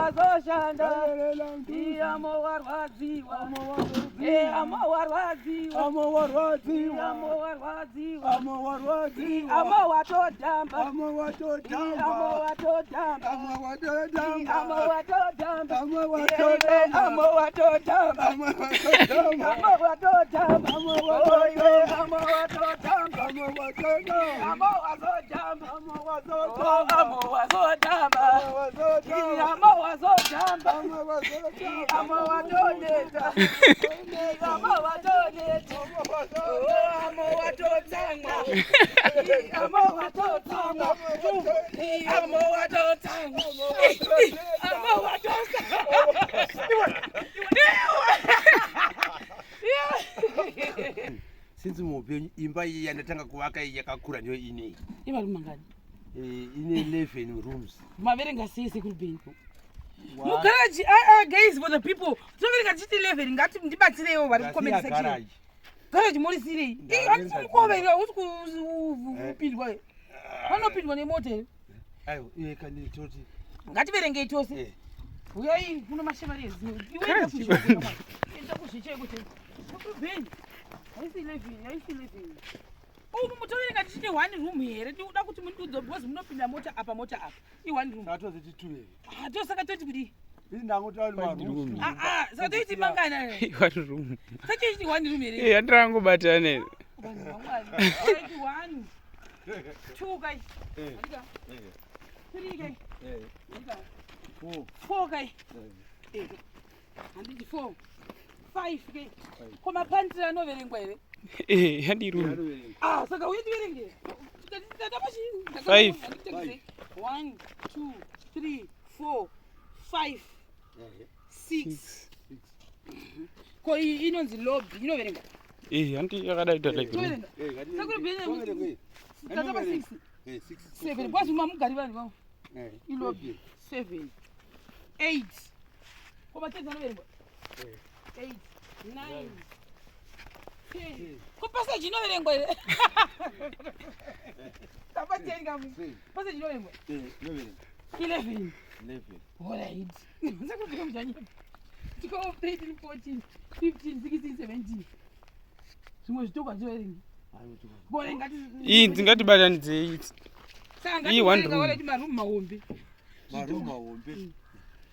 wazoshanda. Amo warwadziwa. Amo warwadziwa. Amo warwadziwa. Amo warwadziwa. Amo warwadziwa. Amo watodamba. Amo watodamba. Amo watodamba. Amo watodamba. Amo watodamba. Amo watodamba. Amo watodamba. Amo watodamba. Amo watodamba. Amo Oiwe, watodamba. amo watodamba. Amo watodamba. Amo wazodamba. Amo Oh, wazodamba. amo wazodamba. Amo wazodamba. Amo wazodamba. Amo wazodamba. Amo watoneta. Amo watoneta. Oh, amo watotsamwa. Amo watotsamwa. Amo watotsamwa. Amo watotsamwa. Since muupenyu imba iyi yandatanga kuvaka iyi yakakura ndiyo inei. Imari mangani? Ine 11 rooms. Maverenga sei sekuri mugaraji? Ah, ah, guys, for the people, tinoverenga tichiti 11. Ngati ndibatsireiwo vari kucomment section. Garage. Garaji morisirei? Ndaverenga. Handisi mukovera usi kupindwa, vanopindwa nemota here? Aiwa, iye kani toti. Ngativerengei tose. Uyai kuno, mashamari eziyo. Enda kuzvicheko chekubheni. Haisi 11, haisi 11. Umu mutoverenga tichiti one room here? Tikuda kuti mundiudze, because munopinda mota apa, mota apa, i-one room. Saka toziti two here? Ah, tosaka toti kudii? Isi ndangotaura One marooms. room. Ah, ah, saka toiti mangana? One room. Saka toiti one room here? Eh, handirangobatana. Vanhu vaMwari. Alright, one, two kai. Andika. Three kai. Andika. Four. Four kai. Handiti four, five kai. Ko mapantiri anoverengwa here? Eh, handi room. Ah, saka uye tiverenge. Five. One, two, three, four, five, six. Ko iyi inonzi lobby inoverenga? Eh, handi yakadai kuita like room. Inoverenga? Sekuru Bheni, tatapa six, seven, because mamugari vanhu vavo. Ilobby seven, eight. Ko matedzi anoverengwa? Eight, nine, 10. Ko passage inoverengwa here? Tapa 10 kamu. Passage inoverengwa? 11. Alright, sekufika mujanyapa. 12, 13, 14, 15, 16, 17. Zvimwe zvitoko hazviverengi. Bore ngati. Iyi ndingatibatanidzei. Saka iyi one ngativerenga. room. Alright, marumu mahombe. Marumu mahombe.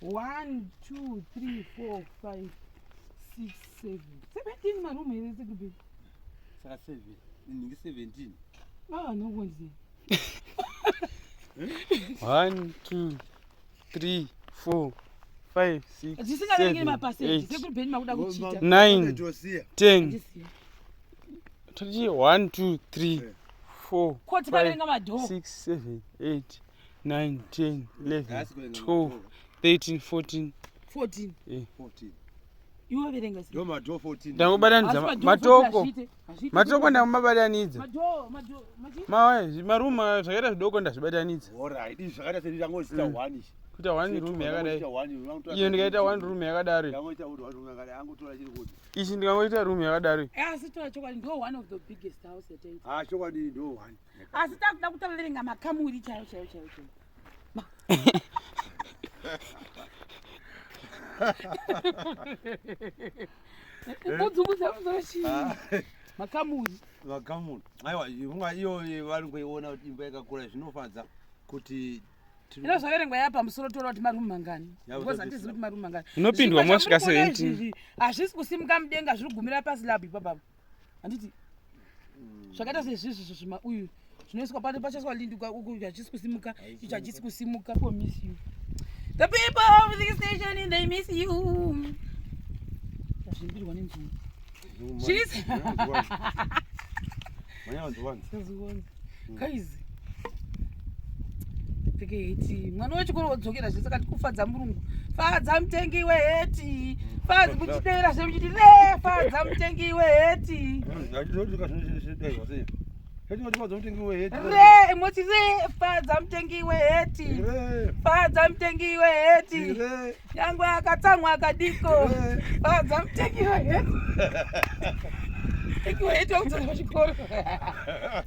1, 2, 3, 4, 5, 6, 7, 17 marumu here, sekubi? Saka seven, ningi 17. Ah, nokonzi. 1, 2, 3, 4, 5, 6, Zvisingaverengeri 7, mapaseji. 8, Sekuri Bheni, makuda kuchita. 9, Tosiya. 10. Handisiya. Toti 1, 2, 3, 4, Ko tikaverenga madhoo? 6, 7, 8, 9, 10, 11, Haasi kuverenga 12, madhoo. 13, 14. 14. 14. Iwe verenga sei? Ndo madhoo 14. Ndangobatanidza Asi madhoo matoko. 14 hazviite, hazviite. Matoko ndangomabatanidza. Madhoo, madhoo, machi. Marumu zvakaita zvidoko ndazvibatanidza. Alright, izvi zvakaita seni ndangozita one ichi. Kuita one room yakadai. Iyo ndikaita one room yakadaro. Ndangoita one room yakadai, angotora chiri kuti. Ichi ndingangoita room yakadaro. Asi tora chokwadi, ndo one of the biggest house yataita. Ah, chokwadi ndo one. Asi takuda kutaverenga makamuri chaiyo chaiyo chaiyo chaiyo. Udzungudza musoro chii? Makamuri. Makamuri. Aiwa, unga iyo vari kuiona kuti imba yakakura, zvinofadza kuti Inozoverengwa ya pamusoro, toona kuti marumu mangani. Ya, Because handizivi kuti marumu mangani. Inopindwa Zvimwe mosvika zvamuri kuona 17. izvizvi hazvisi kusimuka mudenga, zviri kugumira pasi labhi ipapapa, handiti? Zvakaita sezvizvi zvima uyu zvinoiswa pano, pachaiswa lindi uku, hachisi kusimuka icho, hachisi kusimuka. People miss you, the people of this nation, they miss you. Zvazvimbirwa nenzungu. Zvisi. Manyanzwanzi. Guys, pfeke heti, mwana wechikoro wodzokera zvese. Kati kufadza murungu, fadza mutengi weheti, fadza, muchiteera zve muchiti re, fadza mutengi weheti. Re, moti re, fadza mutengi weheti, fadza mutengi weheti, nyangwe akatsamwa akadiko, fadza mutengi weheti, mutengi weheti wakudzokera pachikoro.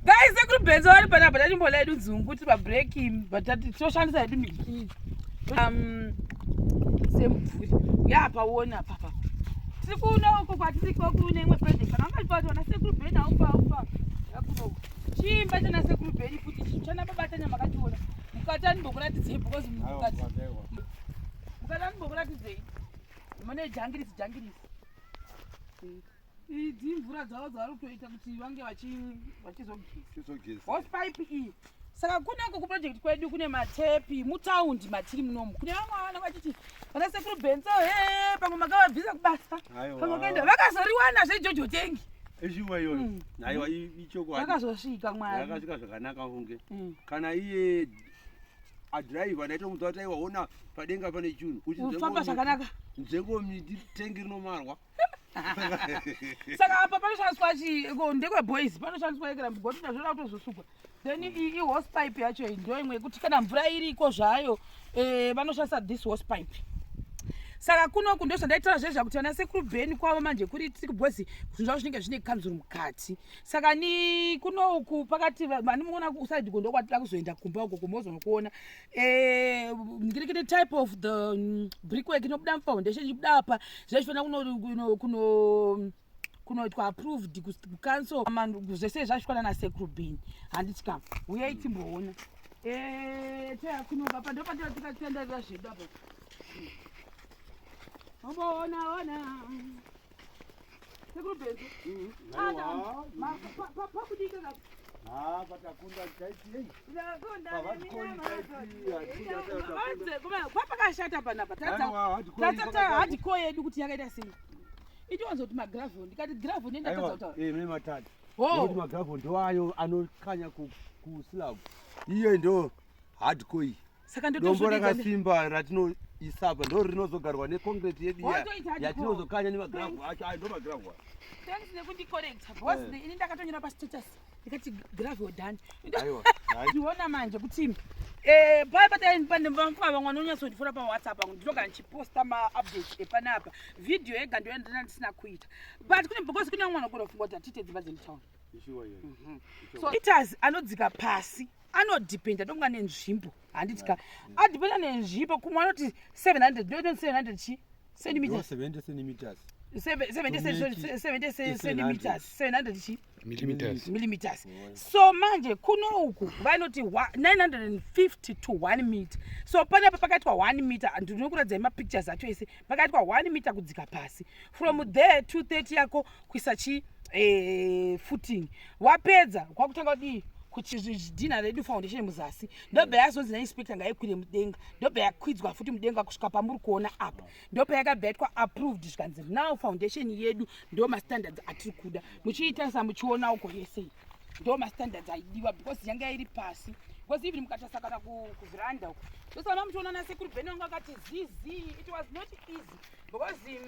Guys, sekuru Bhenzo vari panapa. Tachimbola yedu nzungu, tiri pabreak, but toshandisa hedu miti. Semubvuri yapa uone apapa tiri kuno uko kwatiri kune imwe project. Kana vangachibata vana sekuru Bheni, aupa aupa yakunoku chiimba chana sekuru Bheni futi ichi chana baba Tanya makachiona. Mukati andimbokuratidzei because mukati andimbokuratidzei mune jangirisi jangirisi. Idzi mvura dzavo dzavari kutoita kuti vange vachizogeza hosepipe iyi. Saka kunoko kuproject kwedu kune matepi mutaundi matiri munomu. Kune vamwe vana vachiti vana sekuru Benzo, he, pamwe makavabvisa kubasa, pamwe kaenda vakazoriwana zvejojo tank. Ishuwa iyoyo. Aiwa, ichokwadi. Vakazosvika Mwari. Yakasvika zvakanaka kunge kana iye adhiraivha ndaitomudza kuti aiwa, ona padenga pane chunhu. Ufamba zvakanaka. Nzengo miti tengi rinomarwa. Saka apa panoshandiswa chi ndekweboys, panoshandiswa ekera mugoti nazvoda kutozosukwa. Then iyi ihose pipe yacho iyi ndo imwe yekuti kana mvura iriko zvayo, vanoshandisa this hose pipe. Saka kunoku ndo zvandaitaura zvezva kuti vana sekuru Bheni kwavo manje kuri tiri kubozi zvinhu zvavo zvinenge zvine kanzuru mukati. Saka ni kunoku pakati vanimuona kuside ko ndokwatida kuzoenda kumba uko kumozonokuona ngirikiti type of the brickwork inobuda mufoundation ichibuda apa zvachifanira kuno kunoitwa approved kucouncil, zvese zvazvikwana nasekuru Bheni, handitya. Uyai timboona. Toya kunoka apa ndopatira tikatenderera zvedu apa, omboona ona sekuru Benzo pakudika ka. Patakunda taiti. Kwapakashata panapa tatata hardcore yedu kuti yakaita sei, itiwanza kuti magravel, ndikati gravel nendatadza kutaura. Mune matata nekuti magravel ndoayo anokanya kuslab. Iyo ndo hardcore iyi. Saka dombo ndotozvodidza rakasimba ratinoisa apa ndo rinozogarwa neconcrete yedu iya Wotoita hardcore. yatinozokanya nemagravel acho. Ayo ndo magravel. Thanks nekundicorrecta because ini ndakatonyora pastatus ndikati gravel done. Aiwa. Ndiona manje kuti paya pataipanevamwe vanonyatsondifona paWhatsApp angu, ndinogara ndichiposta maupdates epanapa. Vhidhiyo yega ndoya ndina ndisina kuita, but kune because kune vamwe vanogona kufunga kuti hatiite dzimba dzemutauni. Ishuwa iyoyo. So meters anodzika pasi anodhipenda donga nenzvimbo, handitya, adhipenda nenzvimbo. Kumwe anoti 700, ndoinoti 700 chi centimeters. 70 centimeters. 70 To make centimeters, 700 chi millimeters. Millimeters. So manje kuno uku vanoti 950 to 1 meter. So panapa pakaitwa 1 meter, ndinokuradzai mapictures acho ese. Pakaitwa 1 meter kudzika pasi, from there 230 yako kuisa chi footing. Wapedza kwakutanga kudii kuti zvidhina redu foundation muzasi, ndobva yazonzi nainspector ngaikwire mudenga, ndobva yakwidzwa futi mudenga kusvika pamuri kuona apa. Ndobva yakabva yaitwa approved, zvikanzi now foundation yedu ndo mastandards atiri kuda. Muchiitarisa muchiona uko yese iyi ndo mastandards aidiwa because yanga iri pasi, because even mukatarisa kana kuvheranda uko, ndosaka muchiona nasekuru Bheni wanga akati zizi. It was not easy because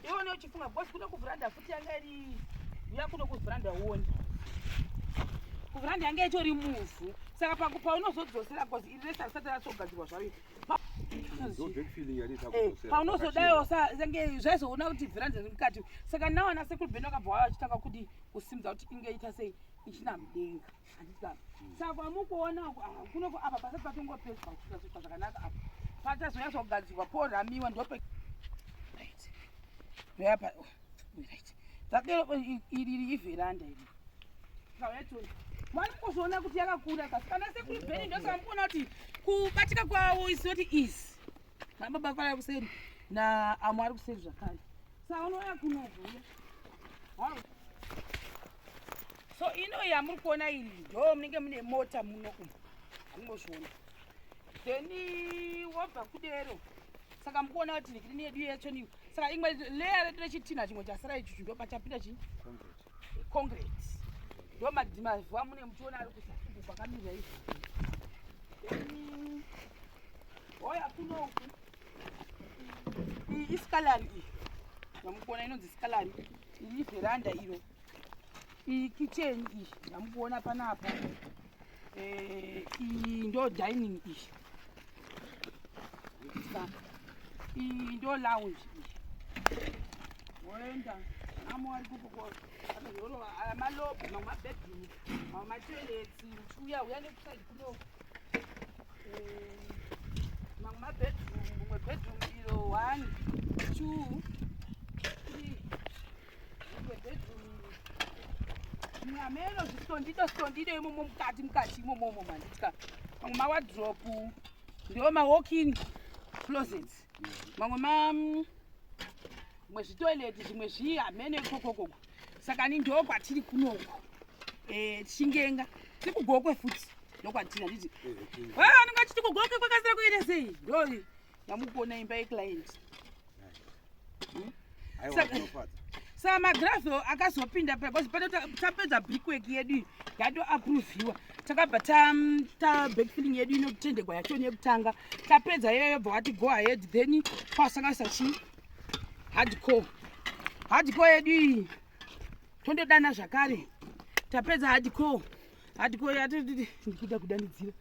iwone uchifunga because kuno kuvheranda futi yanga iri uya kuno kuvheranda, uone kuvheranda yanga itori muvhu. Saka paunozodzosera because iri rese risati ratsogadzirwa zvaro. Ndo backfilling yatinoita kudzosera. Paunozodayo sange zvaizoona kuti vheranda riri mukati. Saka nawo ana sekuru Bheni vakabva vava vachitanga kuti kusimudza kuti inge ita sei ichina mudenga, handiti? Saka kwamukuona uku, ah, kunoko apa pasati patongopedzwa kuiswa zvakanaka apa pachazonyatsogadzirwa poramiwa ndope. Right, ndoyapa. Oh, right, zvadero iri ivheranda iri. Kauya mwani kuzviona kuti yakakura kasi kana sekuru Bheni ndosaka mukuona kuti kubatika kwavo is not easy. Nababa kwaya kuseri naamwe ari kuseri zvakare. Saka unouya kunovuya. So ino yamuri kuona iri ndo munenge mune mota muno umu, hamungozviona. Then wobva kudero, saka mukuona kuti nekirini yedu yacho niyo. Saka imwe layer redu rechitinha chimwe chasara ichuchu ndo pachapinda chi concrete, ndo mavhu amune muchiona ari kuzasi uku kwakamirira izvo. Then oya kunoku, iyi iscullery iyi yamukuona inonzi scullery. Iri ivheranda iro, iyi kitchen iyi yamukuona panapa. Iyi ndo dining iyi. Iyi ndo lounge iyi. Woenda amo ari kuko aya malobby, mamwe mabedroom, mamwe matoilets. Uchiuya uya nekuside kuno, mamwe mabedroom, mumwe bedroom iro. 2, 3. Imwe bedroom. Zvimwe hameno zvistondido stondido imomo mukati mukati imomomo manditya. Mamwe mawardrobe ndiwo mawalk-in closets. Mamwe ma zvimwe zvitoilet, zvimwe zvii hameno ikokokoko. Saka ni ndo kwatiri kunoku. Tichingenga tiri kuGokwe futi, ndokwatiri handiti? Anenge achiti kuGokwe kwakasira kuita sei? Ndo yamukuona imba yeclient. Aiwa, tinofadza. Saka magravel akazopinda because pano tapedza brickwork yedu iyi, yatoapproviwa. Takabva ta backfilling yedu inotendegwa yacho yekutanga. Tapedza iyoyo, yobva wati go ahead, then kwasanganisa chi hardcore. Hardcore yedu iyi tondodana zvakare. Tapedza hardcore, hardcore yati ndikuda kudanidzira.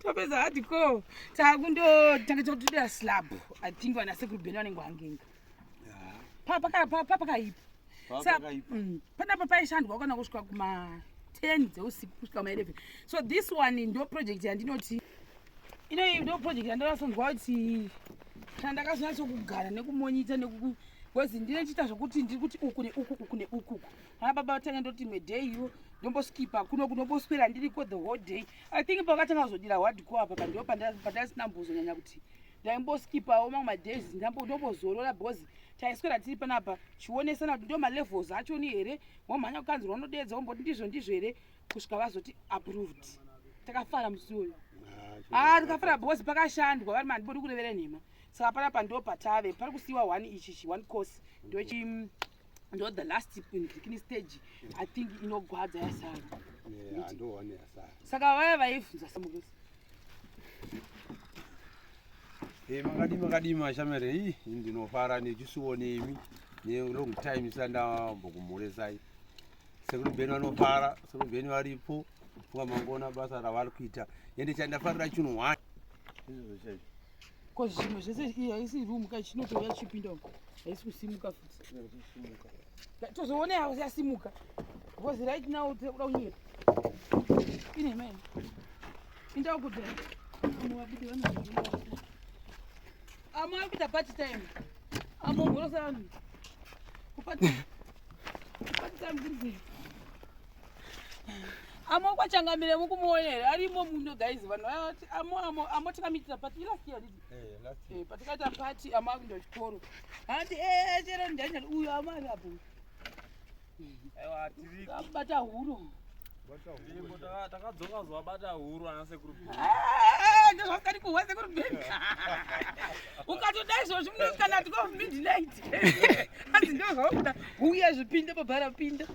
Tapedza hardcore, takundotanga takutodira slab. I think vana sekuru Bheni vanenge vangenga papakaipa. Papakaipa. Panapa paishandwa kana kusvika kuma 10 dzeusiku kusvika kuma 11. So this one ndo project yandinoti inoyi ndo project yandakasonzwa kuti kana ndakazonyatsokugara nekumonitor neku because ndinochiita zvokuti ndiri kuti uku neuku, uku neuku uku. Ana baba vatanga ndoti imwe day iwo ndomboskipa kuno kunomboswera ndiriko the whole day. I think pakatanga kuzodira hardcore apa ndo pandasina mbozonyanya kuti ndaimboskipawo mamwe madays, ndombozorora because taiswera tiri panapa chionesana kuti ndo malevels achoni here. Womhanya kukanzurwa, unodedza womboti ndizvo ndizvo here, kusvika vazoti approved. Takafara musi uyoyo. Ah, tikafara because pakashandwa vari mandibodi kurevere nhema. Saka panapa ndo patave pari kusiyiwa one ichichi one course, ndochi ndo the last in stage I think inogwadza yasara. Yeah, ndo one yasara. Saka vaya vaibvunza samukusi. Makadi makadi mashamere? Ii ndinofara nechisuwo nemi nelong time sandambokumhoresai. Sekuru Bheni vanofara, sekuru Bheni varipo funga mangona basa ravari kuita. Ende chandafarira chinhu one izvozvo chaizvo. Ko zvimwe zvese iyi haisi room ka, chinotouya chichipinda uko, haisi kusimuka futi. Tozoona yasimuka because right now tiri kuda kunyepa ine mai inda kudai amo vabude vanoziva amo ari kuita party time, amo mhorosa vanhu kuparty time kuri amo kwachangamire mukumuona here? Arimo muno guys. Vanhu vati amo amo amo tikamitira party last year didi. Last year. Patikaita party amo akuenda kuchikoro handi chero ndanyati uyu amo ari apo. Aiwa, tiri abata huro. Tiriko, takadzoka zovabata huru ana sekuru. Ndozvakati kuhwa sekuru Bheni ukatodai izvozvi kana 12 midnight hanzi ndozvakuda uya zvipinde pabhara pinda.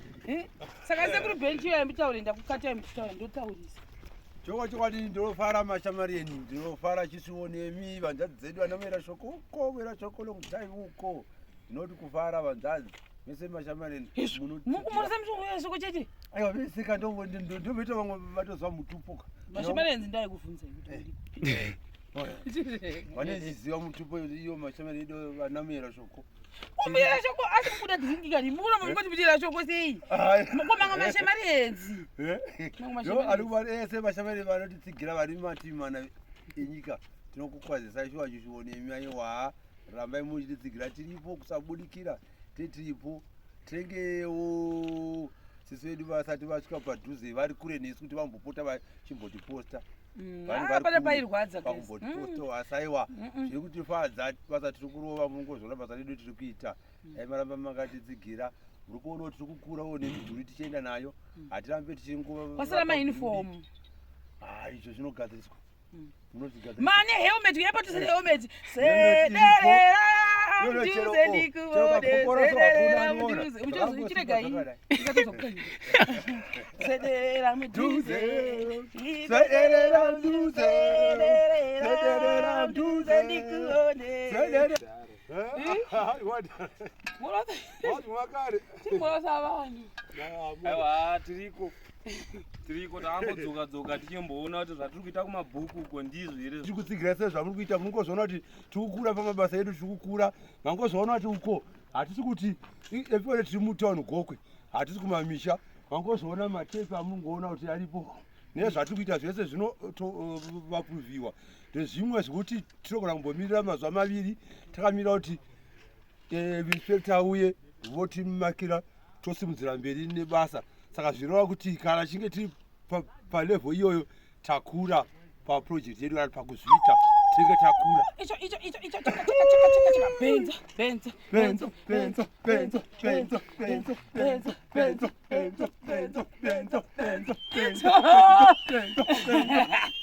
Saka sekuru Bheni chiyo yamutaure, ndakukata muchitaura ndotaurisa. Chokwa chokwadi ndinofara mashamarieni, ndinofara chisuwo nemi vanzvadzi dzedu vanomuera shoko uko, muera shoko long time uko. Ndinoti kufara vanzvadzi mese mashamarieni. Mukumurisa shoko chete. Aiwa, vese ka ndomboita vamwe vatozwa mutupo ka. Mashamarienzi ndaikuvhunzai kuti Vaneziziva mutupo iyo mashamari edu vanamuera shoko. Kumuyera shoko asi kubuda dhiringi kani mukuna mungotibudira shoko sei? Komanga mashamarienzi. Mamwe Ari kuva ese mashamari vanotitsigira vari mativi mana enyika, tinokukwazisai shuwa chishuwo nemi. Aiwa, rambai muchititsigira, tiripo kusabudikira tiripo. Tengewo sisi vedu vasati vasvika padhuze vari kure nesu kuti vambopota vachimbotiposta. Vanhu vari Pane kure pairwadza guys. pakumbotipostawo, asi aiwa, zviri kutifadza basa tiri kurova. Mungozoona basa redu tiri kuita. Dai maramba makatitsigira. Muri kuona kuti tiri kukurawo nemidhuri tichienda nayo, hatirambe tichingova. Pasara mauniform. Ah, izvo zvinogadziriswa, munozvigadzirisa. Mane helmet yepatusere helmet. Helmet iripo. Sederera No, no, mudhuze chero ndikuone. chero kakokoraso Sederera hakuna anoona. mudhuze. Zvakangosimba Chiregai. zvakadai. Sederera mudhuze. Sederera mudhuze. Sederera mudhuze. Ndikuone. Sederera. Makare. Timbosa vanhu. Aiwa, tiriko tiriko, takambodzoka dzoka tichimboona kuti zvatiri kuita kumabhuku uko ndizvo here. Tiri kutsigira sezvamuri kuita. Munongozoona kuti tiri kukura pamabasa edu, tiri kukura. Mangozoona kuti uko hatisi kuti epore tiri mutauni Gokwe, hatisi kumamisha. Mangozoona matepi amungoona kuti aripo. Nezvatiri kuita zvese zvinovapuruviwa ndezvimwe zvekuti tinogona kumbomirira mazuva maviri takamira kuti eh, inspector auye votimakira tosimudzira mberi nebasa. Saka zvireva kuti kana chinge tiri palevel iyoyo takura paproject yedu kana pakuzviita tinenge takura. Icho icho icho icho chaka chaka chaka chaka chaka benzo benzo benzo benzo benzo benzo benzo benzo benzo benzo benzo benzo benzo benzo benzo.